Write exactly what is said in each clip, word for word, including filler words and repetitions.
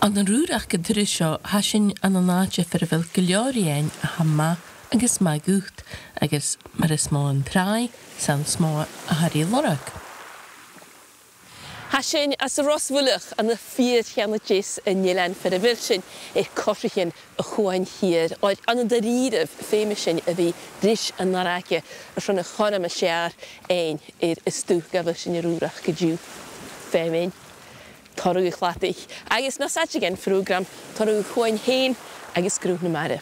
Ann an Rùrachd an turas seo, tha sinn ann an àite far a bheil gu leòr fhèin a tha math agus math dhut, agus mar as motha an tràigh, 's ann as motha a tha ri lorg. Tha sinn anns an Ros Mhuileach, ann am fìor cheann a deas an eilein, far a bheil sinn air cothraichean a' Chuain Shiar, oir ann an da-rìribh feumaidh sinn a bhith ris an fhairge airson a' chothrom as fheàrr fhaighinn air an stuth gu bheil sinn a' rùrachd an-diugh. Feumaidh. Toradh a' chladaich. Agus nas fhaide dhen phrògram, toradh a' chuain fhèin agus gruth na mara.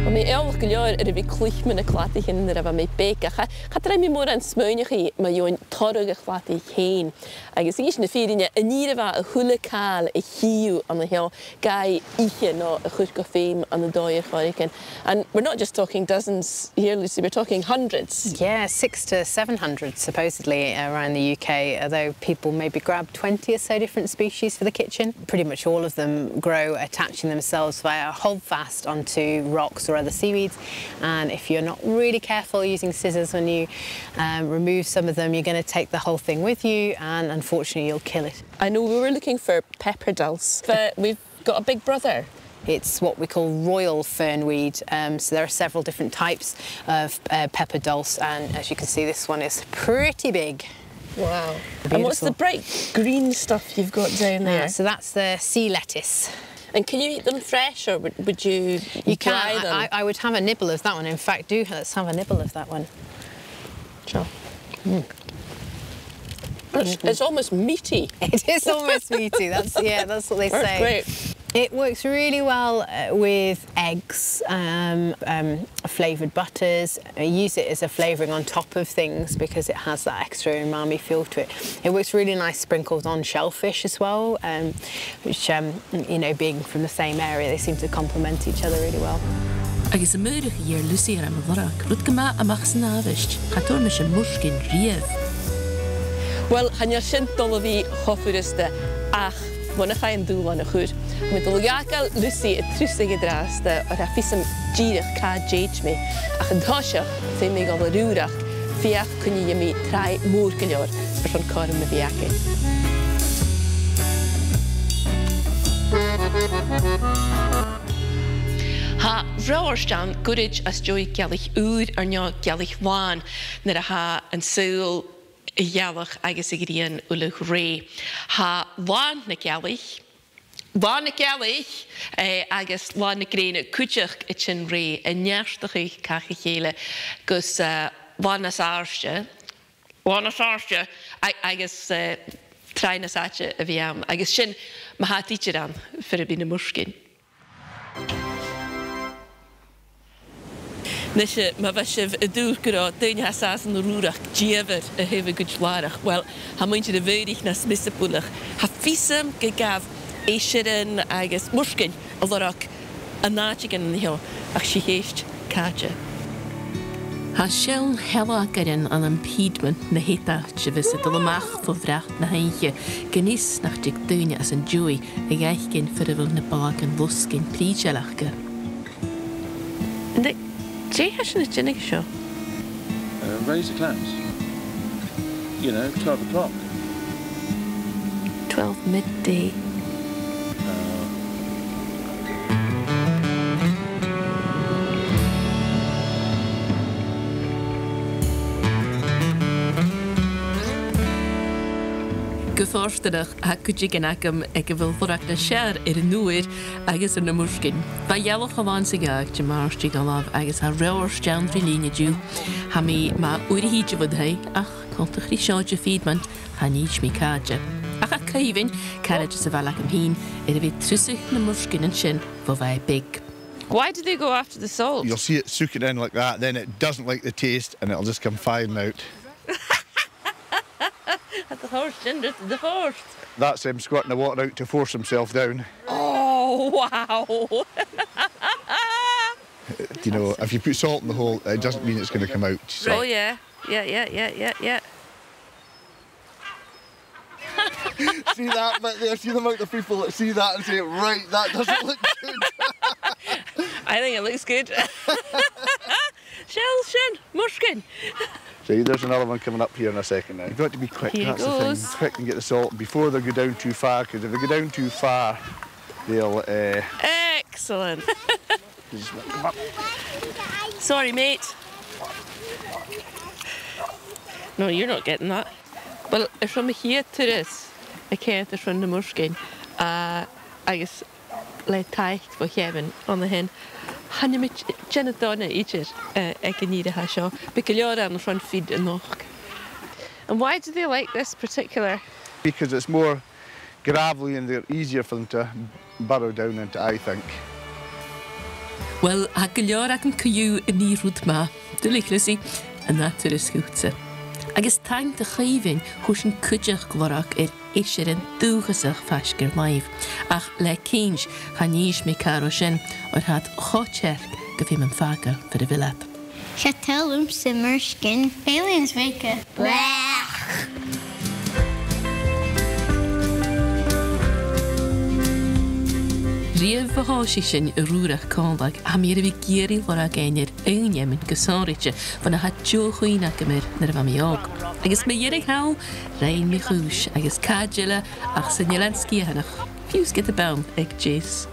Bha mi eòlach gu leòr air a bhith a' cluich mu na cladaichean nuair a bha mi beag, ach cha, cha do rinn mi mòran smaoineachaidh mu dheidhinn toradh a' chladaich fhèin. Agus a dh'innse na fìrinn, an ìre mhath a h-uile càil a chì thu an seo, gabhaidh ithe no a chur gu feum ann an dòigh air choreigin. And we're not just talking dozens here, Lucy, we're talking hundreds. Yeah, six to seven hundred supposedly around the U K, although people maybe grab twenty or so different species for the kitchen. Pretty much all of them grow attaching themselves via a holdfast onto rocks or other seaweeds. And if you're not really careful using scissors when you, um, remove some of them, you're gonna take the whole thing with you, and unfortunately you'll kill it. I know we were looking for pepper dulse, but we've got a big brother. It's what we call royal fernweed. Um, so there are several different types of, uh, pepper dulse, and as you can see, this one is pretty big. Wow. And what's the bright green stuff you've got down there? Ah, so that's the sea lettuce. And can you eat them fresh, or would, would you dry them? You can. I, I, I would have a nibble of that one. In fact, do, let's have a nibble of that one. Sure. Mm. It's, it's almost meaty. It is almost meaty. That's, yeah, that's what they say. That's great. It works really well, uh, with eggs, um, um, flavoured butters. I use it as a flavouring on top of things because it has that extra umami feel to it. It works really nice sprinkled on shellfish as well, um, which, um, you know, being from the same area, they seem to complement each other really well. Agus a' mhurach a dh'iarr Lucy orm a lorg, rud gu math a-mach às an àbhaist, cha toir mise muirsgin riamh. Uill, chan eil sin a' dol a bhith cho furasta, ach bhon a chaidh an dùbhlan a chur, tha mi a' dol a dh'fhàgail Lucy a' trusadh an-dràsta, oir tha fios agam dìreach càit an tèid mi, ach an toiseach, feumaidh mi a dhol air Rùrachd, feuch cuin a gheibh mi tràigh mhòr gu leòr airson cothrom a bhith againn. Tha reòthart ann goirid às dèidh gealaich ùr, air neo gealaich làn, nuair a tha an saoghal a' ghealach agus a' ghrian uile rèidh. Tha làn na gealaich, làn na gealaich, eh, agus làn na grèine cuideachd a' tighinn rèidh a' neartachadh càch a chèile gus, eh, làn nas àirde, làn nas àirde a-, agus, eh, tràigh nas fhaide a bhith ann. Agus sin ma tha iad idir ann, far am bi na muirsgin. Nise, ma bha sibh an dùil gun robh daoine a tha an sàs ann an Rùrachd dìomhair a thaobh a' chuid làrach, uill, tha muinntir a' Bheurraich nas miosa buileach. Tha fios agam gun gabh èisearan agus muirsgin a lorg an àiteigin an seo, ach 's e a' cheist càite. Tha seann shealgairean ann am Piedmont na h-Eadarra a bhios a' dol a-mach fo bhrat na h-oidhche, gun fhios nach tig daoine às an dèidh a dh'fhaicinn far a bheil na bàgan losgainn prìseil aca. An dè, dè tha sinn a' dèanamh an seo? Uh, raise the clams. You know, twelve o'clock. Twelve midday. Uh, Gu fortanach, tha cuideigin agam aig a bheil lorg nas fheàrr air an fhuar agus air na muirsgin. Bha ghealach a' làn sa ghàrradh Dimàirt a dh'fhalbh agus tha reòthart ann ri linn an-diugh. Tha mi ma uair a thìde bhon taigh, ach coltach ri seòid a' Phiedmont, chan innis mi càite. Ach tha cuimhne agam, caraid sa bhaile agam fhìn, air a bhith a' trusadh na muirsgin an sin bho bha e beag. Why do they go after the salt? You'll see it soaking in like that, then it doesn't like the taste and it'll just come firing out. At the horse, Ginger, to the horse. That's him squirting the water out to force himself down. Oh, wow. You know, if you put salt in the hole, it doesn't mean it's gonna come out. So. Oh, yeah. Yeah, yeah, yeah, yeah, yeah. See that bit there? See the amount of people that see that and say, "Right, that doesn't look good." I think it looks good. Seall sin, Muirsgein. See, there's another one coming up here in a second now. You've got to be quick, that's the thing. Quick and get the salt before they go down too far, 'cause if they go down too far, they'll, uh, Excellent. Sorry, mate. No, you're not getting that. Well, airson mo chiad turas a' coimhead airson na Muirsgein, uh, agus le taic bho Kevin an sin, chan eil mi a' dèanamh dona idir, eh, aig an ìre a tha seo. Bidh gu leòr ann airson feed a-nochd. And why do they like this particular? Because it's more gravelly and they're easier for them to burrow down into, I think. Uill, tha gu leòr agam co-dhiù a nì rud math. Duilich, Lizzie, an ath thuras dhutsa. Agus taing do Chaoimhín, fhuair sinn cuideachd lorg air eisirean dùthchasach faisg air làimh. Ach le cinnt, chan innis mi càit an robh sin, oir tha iad cho tearc gu feum am fàgail far a bheil iad. Cha toil leamsa Muirsgein. Feelings make it. Blech. Riamh bho thòisich sinn a' rùrach còmhla, tha mi air a bhith ag iarraidh lorg fhaighinn air aon fheamainn gu sònraichte, bhon a tha deagh chuimhne agam air nuair a bha mi òg. Agus mu dheireadh thall, rinn mi a' chùis, agus càit eile ach san Eilean Sgitheanach, fiù 's ged a b' ann aig Jess.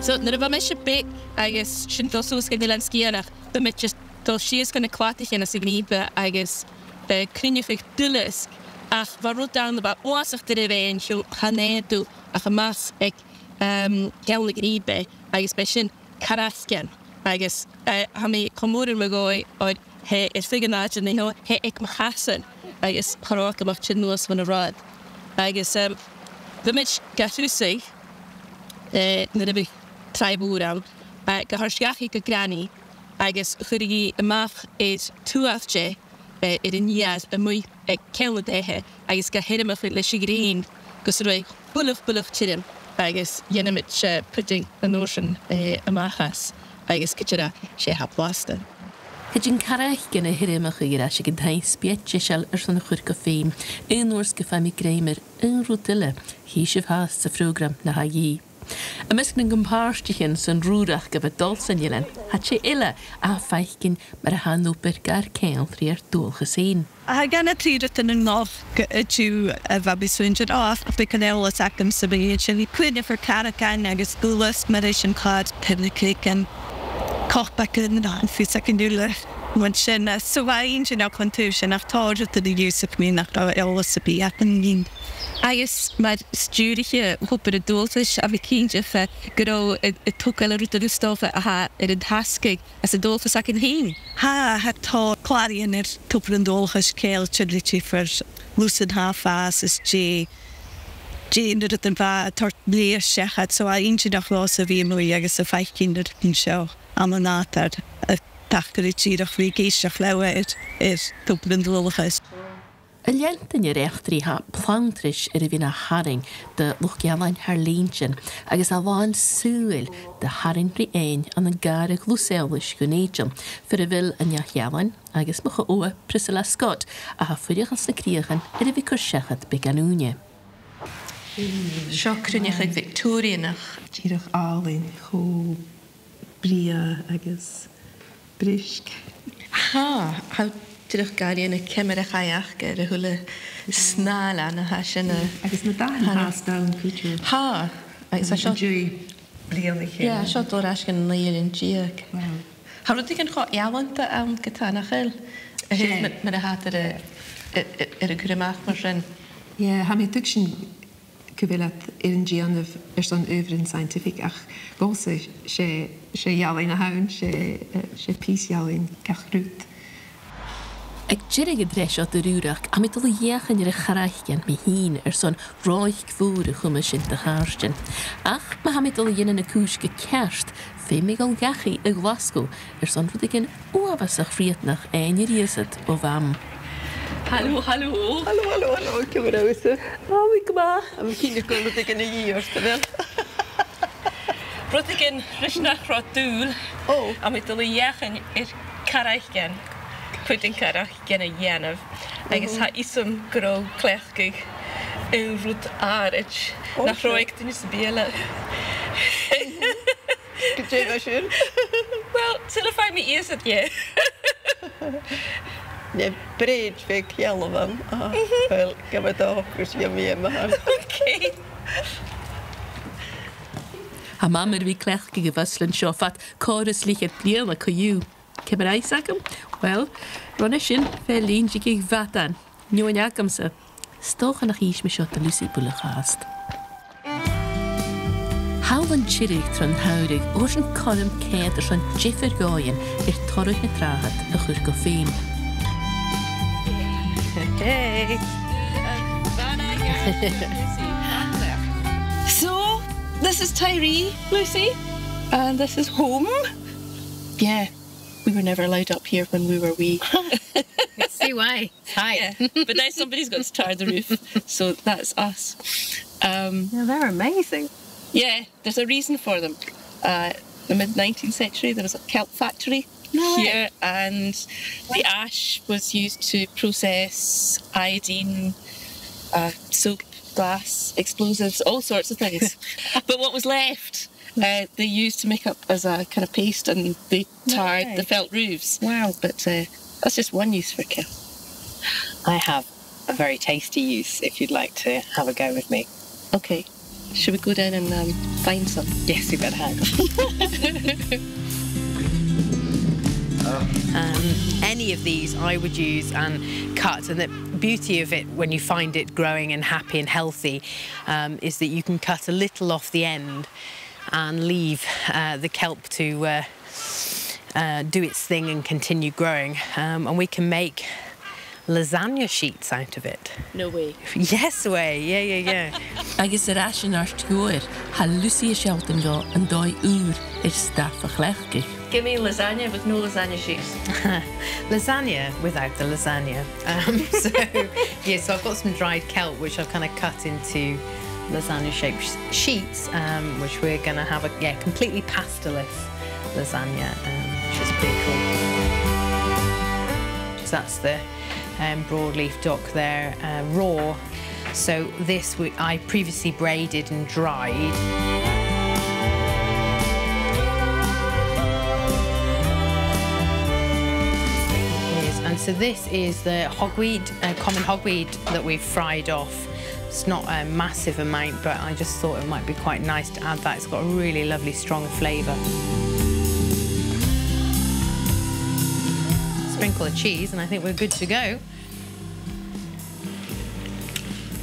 So, nuair a bha mise beag agus sinn a' dol suas gun Eilean Sgitheanach, bha mi just a' dol sìos gu na cladaichean anns a' ghnìomh agus, eh, cruinneachadh duileasg, ach bha rud ann a bha uabhasach doirbh fhaighinn, chan fhaigheadh tu ach a-mach aig, ehm, ceann a' ghnìomh, agus b' e sin caraichean, agus, eh, tha mi cho mòr air mo dhòigh oir tha e air feadh an àite an-seo, tha e aig mo chasan, agus cha robh agam ach tighinn a-nuas bhon an rathad. Agus, ehm, bha mi ga thrusadh, eh, nuair a bha tràigh mhòr ann, eh, ga thoirt dhachaigh gu Granny, agus chuir i a-mach air tuath dheth, eh, air an fheur a-muigh aig ceann an taighe, agus ga thiormachadh leis a' ghrèin gus an robh e buileach, buileach tioram, agus dh'fheumadh sinn pudding an uair sin, eh, a-mach às, agus gu dearbh, 's e tha e blasta. Thèid an caraichean a thiormachadh air ais aig an taigh, 's bidh e deiseil airson a chur gu feum, aon uair 's gum faigh mi grèim air aon rud eile, chì sibh fhathast sa phrògram na tha a dhìth. Am measg nan com-pàirtichean san rùrachd a bha a' dol san eilean, tha tè eile a tha a' faicinn mar a tha an obair gar ceangal ri ar dualchas fhèin. Tha e gu math tric an-diugh, an-diugh a bha mi a' smaoineachadh, o, bidh an eòlas agamsa, bidh sinn a' cluinntinn far caraichean agus dualchas mar eisimpleir, pìos crèicein, copagan, no fiù 's an uile rud sin. So bha e inntinneach an taobh sin, ach tha rud an-diugh 's mi nach robh eòlas sam bith agam fhìn. Agus mar stiùiriche Obair an Dualchais, tha mi cinnteach gun robh e, e a' togail rud a dh'fhaodadh a tha air an tasgaidh anns an dualchas againn fhìn. Tha, tha, tha clàraidhean air Obair an Dualchais ceangailte ri dè fear lusan tha a' fàs is dè, dè na rudan a bha a' toirt leigheas seachad, so tha e inntinneach dhòmhsa a bhith a-muigh agus a' faicinn na rudan seo ann an nàdar, a' tachairt dìreach ri ag èisteachd leotha air, air Obair an Dualchais. A' leantainn air eachdraidh, tha planntrais air a bhith na tharraing do luchd-ealain thar linntean, agus a' làn sùil de tharraing ri fhaighinn ann an gàrradh luchd-eòlais Dhùn Èideann, far a bheil an neach-ealain agus mo cho-ogha Priscilla Scott, a tha a' fuireach anns na crìochan, air a bhith a' cur seachad beagan ùine. Seo cruinneachadh Victorianach. Dìreach àlainn, cho brèagha agus brisk. Tha, tha thu dìreach ga lìonadh ciamar a chaidh aca air a h-uile snàth a tha sin a... Agus na dathan a tha a-staigh an-diugh. Tha, agus tha seo... An-diugh bliadhna a chèile. Yeah, seo a' dol air ais gu naoi air an dèidh. Wow. Tha rudeigin cho ealanta ann ge-tà, nach eil? A thaobh mar, mar a tha iad air a, air, air a cur a-mach mar sin. Yeah, tha mi a' tuigsinn gu bheil iad air an dèanamh airson adhbharan scientific, ach dhòmhsa 's e, 's e ealain a th' ann, 's e, eh, 's e pìos ealain gach rud. Aig deireadh an t-sreath seo de Rùrachd, tha mi a' dol a dh'fheuchainn air a' charaichean mi fhìn airson ròig mhòr a chumail sinn de chàirdean. Ach ma tha mi a' dol a dhèanamh na cùise gu ceart, feumaidh mi a dhol dhachaigh a Ghlaschu airson rudeigin uabhasach riatanach fhaighinn air iasad o Mham. Halò, halò. Halò, halò, halò, ciamar a tha thusa? Tha mi gu math. Tha mi cinnteach gu bheil rudeigin a dhìth ort, a bheil? Rudeigin ris nach robh dùil. Ò. Tha mi a' dol a dh'fheuchainn air caraichean, pudding caraichean a dhèanamh, agus tha fhios agam gun robh cleachdadh aon rud àraid nach robh aig duine sam bith eile. Gu dè bha sin? Well, till I find my ears at, yeah. Na breid bheag dhealbhan. Ah, uill, gabh mo dhòchas, gheibh mi e, ma-thà. Okay. Tha Mamair air a bhith a' cleachdadh a' bhustlan seo fad còrr is leth-cheud bliadhna co-dhiù. Ciamar a tha fios agam? Uill, ron a sin, feumaidh mi innse dhuibh fhathast. An fheadhainn agamsa. 'S dòcha nach innis mi seo do Lucy buileach fhathast. Thall an Tiriodh tron t-samhradh, thòisich cothrom ceum airson diofar dhòighean air toradh na tràghad a chur gu feum. Hey. So, this is Tiree, Lucy, and this is home. Yeah, we were never allowed up here when we were wee. See why. Hi. Yeah, but now somebody's got to tar the roof, so that's us. Um, yeah, they're amazing. Yeah, there's a reason for them. Uh, the mid nineteenth century, there was a kelp factory here, and the ash was used to process iodine, uh, soap, glass, explosives, all sorts of things. But what was left, uh, they used to make up as a kind of paste, and they tarred the felt roofs. Wow. But, uh, that's just one use for kelp. I have a very tasty use if you'd like to have a go with me. Okay. Should we go down and, um, find some? Yes, we better hang on. Um, any of these I would use and cut, and the beauty of it when you find it growing and happy and healthy, um, is that you can cut a little off the end and leave, uh, the kelp to, uh, uh, do its thing and continue growing. Um, and we can make lasagna sheets out of it. No way. Yes way, yeah, yeah, yeah. Agus air ais an àird ghobhair, tha Lucy a' sealltainn dhomh an dòigh ùr air stuth a chleachdadh. Give me lasagna with no lasagna sheets. Lasagna without the lasagna. Um, so, yeah, so I've got some dried kelp, which I've kind of cut into lasagna-shaped sh-, sheets, um, which we're gonna have a, yeah, completely pastel-less lasagna, um, which is pretty cool. So that's the, um, broadleaf dock there, uh, raw. So this we, I previously braided and dried. Yes, and so this is the hogweed, uh, common hogweed that we've fried off. It's not a massive amount, but I just thought it might be quite nice to add that. It's got a really lovely, strong flavour. Sprinkle of cheese, and I think we're good to go.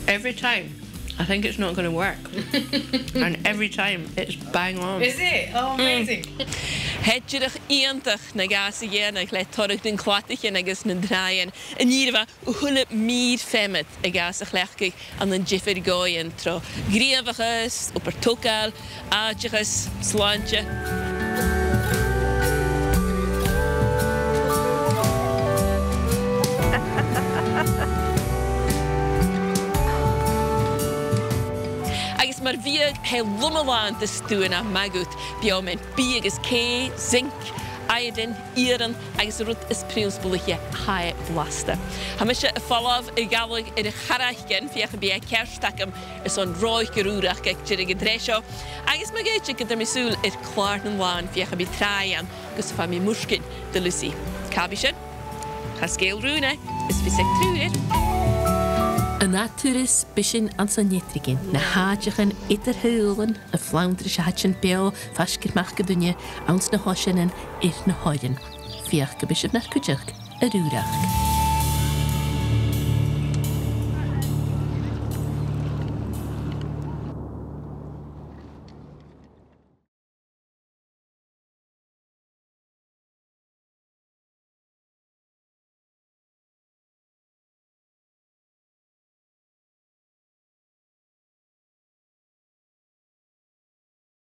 Every time, I think it's not gonna work. And every time, it's bang on. Is it? Oh, amazing. Tha e dìreach iongantach na dh'fhàs a dhèanamh le toradh nan cladaichean agus nan tràighean. An ìre mhath a h-uile mìr feumad a ghabhas a chleachdadh ann an diofar dhòighean tro ghnìomhachas, obair togail, àiteachas, slàinte. Agus mar bhiadh, tha e loma-làn de stuth nach math dhut, beò mun bìdh agus cè, zinc, iodine, iarann agus an rud as prionnsabalaidh, tha e blasta. Tha mise a' falbh a dh'fhalbh air a' charraigean, feuch am bi e ceart agam airson reothadh gu rùrach aig deireadh an t-sreath seo, agus ma dh'fhaodte gun toir mi sùil air clàr nan làn, feuch am bi tràighean, gus am faigh mi murgain de Lucy. Càit a bheil sin? Tha sgeul rùn e, is fios aig triùir. An ath turas, bidh sinn anns an eadar-lìon, na h-àiteachan eadar-theaghlach, a' flanndraidh a tha sin beò faisg air Mac an Duine, anns na h-oiseanan air na h-oirean. Feuch gum bi sibh nar cuideachd, a Rùrachd.